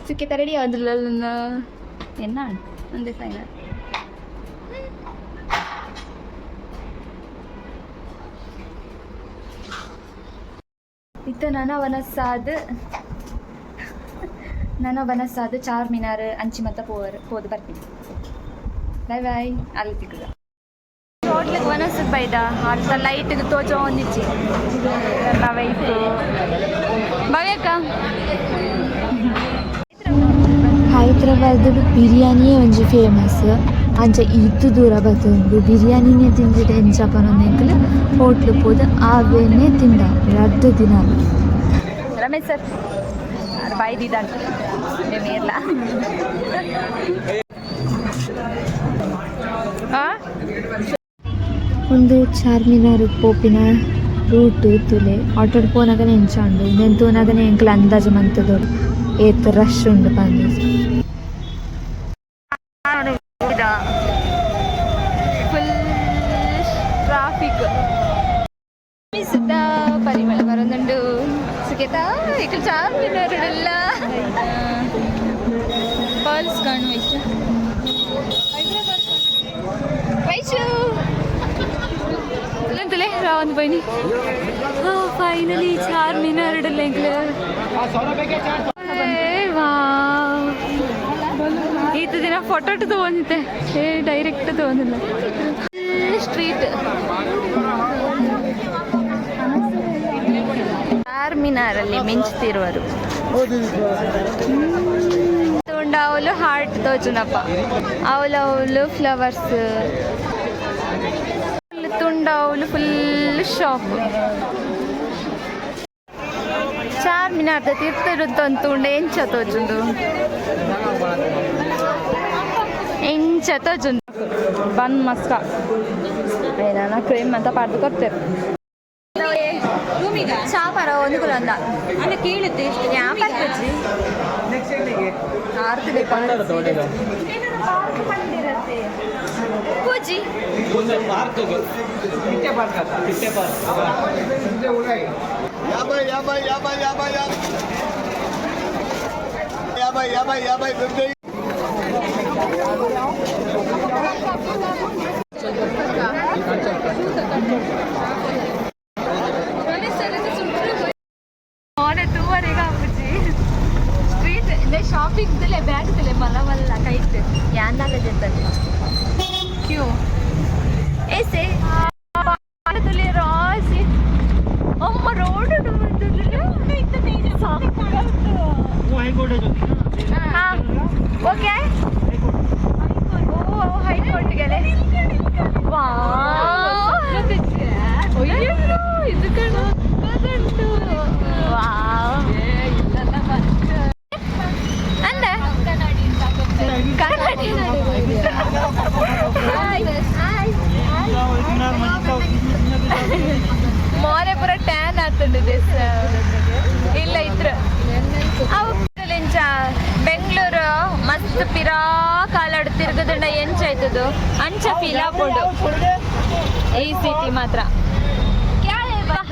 ಸುಖಿತ ready ಆದ್ರಲ್ಲ ಎನ್ನ ಒಂದೇ final. ಇತ್ತ ನನ ವನಸಾದ್ ಚಾರ್ಮಿನಾರ್ ಅಂಚಿ ಮತ್ತ ಪೋವರ್ ಪೋದು ಬರ್ತೀನಿ. ಬಾಯ್ ಬಾಯ್, ಅಲ್ಲಿ ತಿಕ್ಕುದ. ಹೋಟ್ಲಿಗೆ ವನಸದ್ ಬೈದ ಅರ್ಧ ಲೈಟ್ಗೆ ತೋಚೋ ಒಂದಿಚ್ಚಿ ಎಲ್ಲ ವೈಫು ಭವ್ಯಕ್ಕ. ಹೈದ್ರಾಬಾದ್ ಬಿರಿಯಾನಿಯೇ ಒಂಜಿ ಫೇಮಸ್. ಅಂಚ ಈತ್ ದೂರ ಬತ್ತೊಂದು ಬಿರಿಯಾನಿನೇ ತಿಂದಿಡ ಎಂಚ ಪನೊಂದು ಹೋಟ್ಲು ಪೋದು ಆವೇನೆ ತಿಂದ ರಡ್ಡ್ ದಿನ. ರಮೇಶ್ ಸರ್ ಬಾಯ್ ದಿದಾಂಡ್ ಮೇರ್ಲ. ಒಂದು ಚಾರ್ಮಿನಾರ್ ಪೋಪಿನ ರೂಟ್ ತೂಲೆ. ಆಟೋಡ್ ಪೋನಗನೆ ಎಂಚ ಉಂಡು ಉಂದೆನ್ ತೂನಗನೆ ಎಂಕ್ಲ ಅಂದಾಜು ಮಂತುದೊಡು ಏತ್ ರಶ್ ಉಂಡು ಪಂದ್. Full traffic. ಸುತ್ತ ಪರಿಮಳ ಬರೋದುಂಡು. ಸುಖೇತ, ఇక్కడ ಚಾರ್ಮಿನಾರ್ ಎಲ್ಲ ಪರ್ಲ್ಸ್ ಕಾಣು. ವೈಶು, ವೈಶು ಅಂತಲೇ ರಾವಂದ್ ಬೈನಿ. ಫೈನಲಿ ಚಾರ್ಮಿನಾರ್ ಎಂಕ್ಲ. ವಾವ್, ಈತ ದಿನ ಫೋಟೋ ತಗೊಂಡಿದ್ದೆ. ಏ, ಡೈರೆಕ್ಟ್ ತಗೊಂಡಿಲ್ಲ. ಸ್ಟ್ರೀಟ್ ಚಾರ್ಮಿನಾರಲ್ಲಿ ಮಿಂಚುತ್ತಿರುವರು. ತಗೊಂಡ ಅವಳು ಹಾರ್ಟ್ ತೋಜುನಪ್ಪ. ಅವಳು ಅವಳು ಫ್ಲವರ್ಸ್ ತುಂಡ ಅವಳು ಫುಲ್ ಶಾಪ್. ಚಾರ್ಮಿನಾರ್ ತಿರ್ತುಂಡ ಎಂಚ ತೋಜುಂಡು, ಎಂಚ ತೋಜುಂಡು. ಬನ್ ಮಸ್ಕ ಏನಾನ ಕ್ರೀಮ್ ಅಂತ ಪಾಡ್ದು ಕೊಡ್ತೇವೆ. ಚಾಪರ ಒಂದು ಕುಲಂದ ಅಲ್ಲ, ಕೇಳುತ್ತೆ ಎಷ್ಟು. ಯಾ ಪರ್ಪಜ್ಜಿ ಆರ್ತದೆ. ಪೂಜಿ. 50, 50, 50, 50, 50, 50, 50, 50. ಮೋನೆ ತೂವರೆಗ ಅಪ್ಪುಜಿ. ಸ್ಟ್ರೀಟ್ ಇಂದ ಶಾಪಿಂಗ್ ತಲೆ ಬ್ಯಾಗ್ ತಲೆ ಮಲ್ಲ ಮಲ್ಲ ಕೈಟ್ ಯಾಂದಾಲ ಜೆತ್ತಲ್ಲಿ ಕ್ಯೂ ಏಸೆ ತುಲಿ ರಾಸಿ ಅಮ್ಮ ರೋಡ್. ಹಾ, ಓಕೆ. ಓ, ಹೈಕೋರ್ಟ್ ಗೆಲೆ. ವಾ, ಇದು ಕಣ. ವಾವ್ ಅಂದ ಕನ್ನಡಿ. ಮೋರೆ ಪೂರ ಟ್ಯಾನ್ ಆತುಂಡು. ಇಲ್ಲ ಇದ್ರ ಅವು ಎಂಚ ಬೆಂಗಳೂರು ಮಸ್ತ್ ಪಿರಾ ಕಾಲಾಡು ತಿರುಗದಂಡ ಎಂಚ ಆಯ್ತದು, ಅಂಚ ಫೀಲ್ ಆಪುಂಡು ಈ ಸಿಟಿ ಮಾತ್ರ.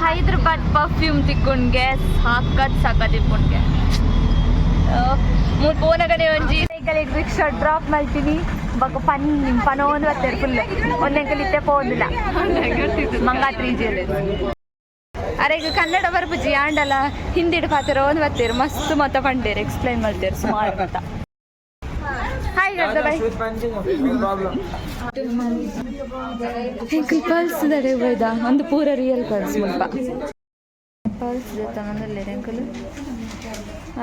ಹೈದ್ರಾಬಾದ್ ಪರ್ಫ್ಯೂಮ್ ತಿಕ್ಕೊಂಡ್ಗೆ ಸಾಕತ್ ಸಾಕತ್ ಇಪ್ಪುಂಡ್ಗೆ. ಮೂರು ಪೋನಗನೆ ಒಂಜಿ ಸೈಕಲ್ ರಿಕ್ಷಾ ಡ್ರಾಪ್ ಮಲ್ತೀನಿ. ಬೊಕ ಪನ್ ಪನೊಂದು ಬರ್ತಾರೆ ಫುಲ್. ಒಂದೆಂಕಲ್ ಇತ್ತೆ ಪೋಂದಿಲ್ಲ ಮಂಗಾತ್ರಿ. ಅರೆ, ಈಗ ಕನ್ನಡ ಬರ್ಪುಜಿ ಆಂಡಲ ಹಿಂದಿಡ್ ಪಾತೆರ ಒಂದು ಬರ್ತೀರಿ. ಮಸ್ತ್ ಮತ್ತ ಪಂಡೇರು, ಎಕ್ಸ್ಪ್ಲೈನ್ ಮಾಡ್ತೇವೆ ಸುಮಾರು ಮತ್ತ. ಹಾಯ್ ಗಡ್ಡ, ಬಾಯ್. ಎಂಕಲ್ ಪರ್ಲ್ಸ್ ದಡೆ ಬೈದ. ಒಂದು ಪೂರ ರಿಯಲ್ ಪರ್ಲ್ಸ್ ಮುಲ್ಪ. ಪರ್ಲ್ಸ್ ಜೊತೆ ಎಂಕಲ್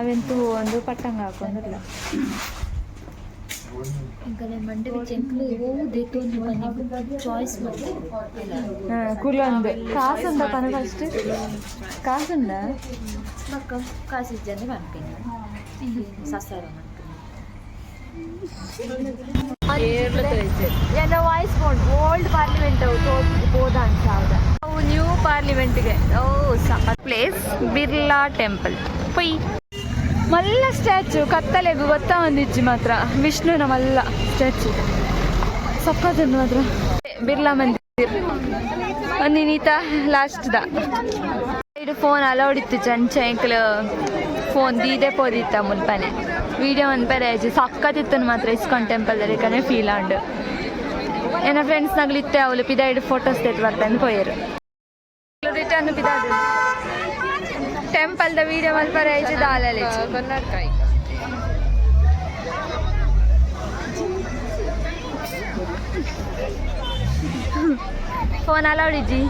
ಅವೆಂತೂ ಒಂದು ಪಟ್ಟಂಗ ಹಾಕೊಂಡಿಲ್ಲ. ಎಂಕಲೆ ಮಂಡೆ ಬಿಚ್ಚ ಎಂಕಲು ಓ ದೆತ್ತೊಂದು ಬನ್ನಿ ಚಾಯ್ಸ್ ಮತ್ತೆ. ಕುಲೊಂದು ಕಾಸುಂಡ ಪನ. ಫಸ್ಟ್ ಕಾಸುಂಡ. ಬೊಕ್ಕ ಕಾಸು ಇಜ್ಜಂದೆ ಪನ್ಪಿನಿ, ಸಸಾರ ಮನ್ಪುನಿ. ಎನ್ನ ವಾಯ್ಸ್ ಫೋನ್ ಓಲ್ಡ್ ಪಾರ್ಲಿಮೆಂಟ್ ಪೋದ ಅನ್ಸಾವ್ದ ಅವು ನ್ಯೂ ಪಾರ್ಲಿಮೆಂಟ್ಗೆ. ಓ, ಸಖತ್ ಪ್ಲೇಸ್. ಬಿರ್ಲಾ ಟೆಂಪಲ್ ಪೊಯ್. ಮಲ್ಲ ಸ್ಟ್ಯಾಚು ಕತ್ತಲೆಗು ಗೊತ್ತಾ ಒಂದಿಜ್ಜಿ ಮಾತ್ರ ವಿಷ್ಣುನ ಮಲ್ಲ ಸ್ಟ್ಯಾಚು ಸಕ್ಕತ್ತುಂಡು ಮಾತ್ರ. ಬಿರ್ಲಾ ಮಂದಿರ್ ಒಂದು ನೀತ ಲಾಸ್ಟ್ the. ಇದು ಫೋನ್ ಅಲೌಡ್ ಇತ್ತು ಚಂಚ. ಎಂಕಲ್ ಫೋನ್ ದೀದೆ ಪೋದಿತ್ತ ಮುಲ್ಪನೆ. ವೀಡಿಯೋ ಮನ್ಪರೆ ಆಯ್ತು. ಸಕ್ಕತ್ತಿತ್ತು ಮಾತ್ರ. ಇಸ್ಕಾನ್ ಟೆಂಪಲ್ ಕನೆ ಫೀಲ್ ಆಂಡ್. ಎನ್ನ ಫ್ರೆಂಡ್ಸ್ ನಗಲಿತ್ತೆ, ಅವಳು ಪಿದಾಯ್ಡ್ ಫೋಟೋಸ್ ತೆತ್ತು ಬರ್ತಾನೆ ಪೋಯರು. ರಿಟರ್ನ್ ಪಿದಾಡು. ಟೆಂಪಲ್ the video ಮಲ್ಪರೆ ಆಯ್ತು ದಾಲಲೆ. ಕರ್ನಾಟಕ. ಫೋನ್ ಅಲೌಡ್ ಇಜ್ಜಿ.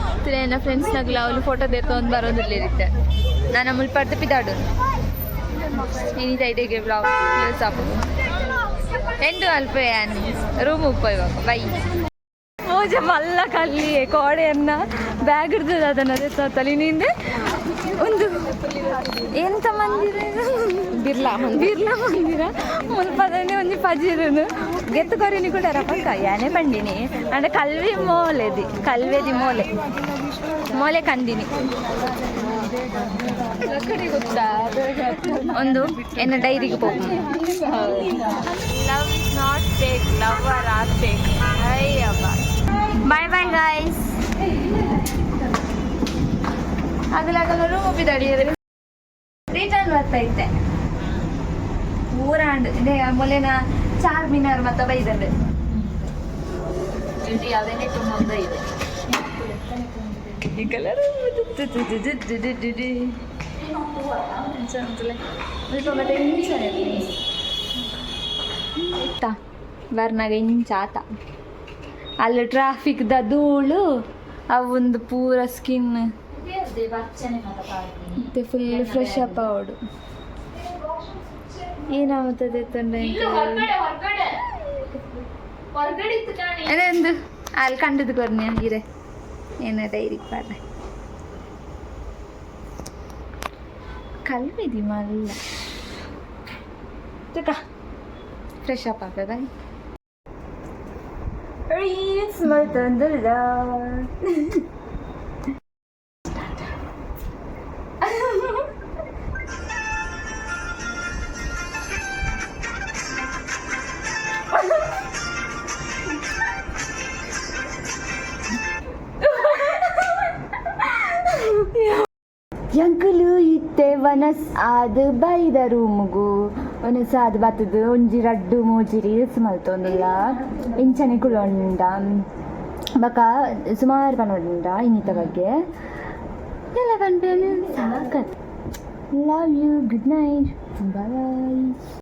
ಎನ್ನ ಫ್ರೆಂಡ್ಸ್ ನಗಲ ಅವಳು ಫೋಟೋ ತೆತ್ತೊಂದು ಬರೋದಿರ್ಲಿರುತ್ತೆ. ನಾನು ಮುಲ್ಪಡ್ದು ಪಿದಾಡು. ಏನಿದೆ ಇಡೆಗೆ ಬ್ಲಾಗ್ ಕ್ಲೋಸ್ ಆಪುಂಡು. ಎಂಡು ಅಲ್ಪ ಯಾನ್ ರೂಮ್ ಉಪ್ಪ ಇವಾಗ. ಬೈ. ಪೂಜೆ ಮಲ್ಲ ಕಲ್ಲಿ ಕೋಡೆಯನ್ನ ಬ್ಯಾಗ್ ಹಿಡ್ದದ. ಅದನ್ನ ತಲೆ ನಿಂದೆ ಒಂದು ಎಂತ ಮಂದಿರ ಇದು? ಬಿರ್ಲಾ. ಬಿರ್ಲಾ ಮಂದಿರ ಮುಲ್ಪದನೆ ಒಂಜಿ ಪಜಿರುನು ಗೆತ್ತು ಕೊರಿನಿ ಕೂಡ ರಪಕ್ಕ ಯಾನೆ ಬಂಡಿನಿ. ಅಂಡ ಕಲ್ವಿ ಮೋಲೆದಿ, ಕಲ್ವೆದಿ ಮೋಲೆ ಮೋಲೆ ಕಂದಿನಿ. ಒಂದು ಎನ್ನ ಡೈರಿಗೆ ಹೋಗು. Love is not fake, lover are fake. ಅಯ್ಯಪ್ಪ. Bye bye guys. ಆಗಲಾಗಲ ರೂಮ್ ಒಪ್ಪಿದಡಿ. ರಿಟರ್ನ್ ಬರ್ತಾ ಇದ್ದೆ. ಊರಾಂಡ್ ಇದೆ ಮೊಲೆನ ಚಾರ್ಮಿನಾರ್ ಮತ್ತ ಬೈದಂಡೆ. ಅದೇನೆ ತುಂಬ ಇದೆ. ಈ ಕಲರ್ ಮತ್ತೆ ಇಂಚ ಬರ್ನಾಗ ಇಂಚ ಆತ. ಅಲ್ಲಿ ಟ್ರಾಫಿಕ್ the ಧೂಳು, ಅವೊಂದು ಪೂರ ಸ್ಕಿನ್ ಮತ್ತೆ ಫುಲ್ ಫ್ರೆಶ್ ಅಪ್ ಅವಡು. ಏನಾಗುತ್ತದೆ ತೊಂದರೆ ಅದೊಂದು ಅಲ್ಲಿ ಕಂಡದ್ದು ಕೊರ್ನ್ಯ ಇರೆ. ಏನ ಡೈರಿಗೆ ಬರ್ರೆ. ಕಲ್ವಿದಿ ಮಲ್ಲ ತುಕ. ಫ್ರೆಶ್ ಅಪ್ ಆಗ. ಬಾಯ್. ರೀಲ್ಸ್ ಮಲ್ತೊಂದುಲ್ಲ. ಎಂಕುಲು ಇತ್ತೆ ವನಸ್ ಆದ್ ಬೈದ ರೂಮುಗು. ವನಸ್ ಆದ್ ಬತ್ತದು ಒಂಜಿ ರಡ್ಡು ಮೂಜಿ ರೀಲ್ಸ್ ಮಲ್ತೊಂದುಲ್ಲ. ಇಂಚನೆ ಕುಲೊಂಡ ಬಕ ಸುಮಾರು ಪನೊಂಡ ಇನ್ನಿತ ಬಗ್ಗೆ ಎಲ್ಲ ಪನ್ಪೇನು. ಸಾಕತ್. Love you, good night, bye.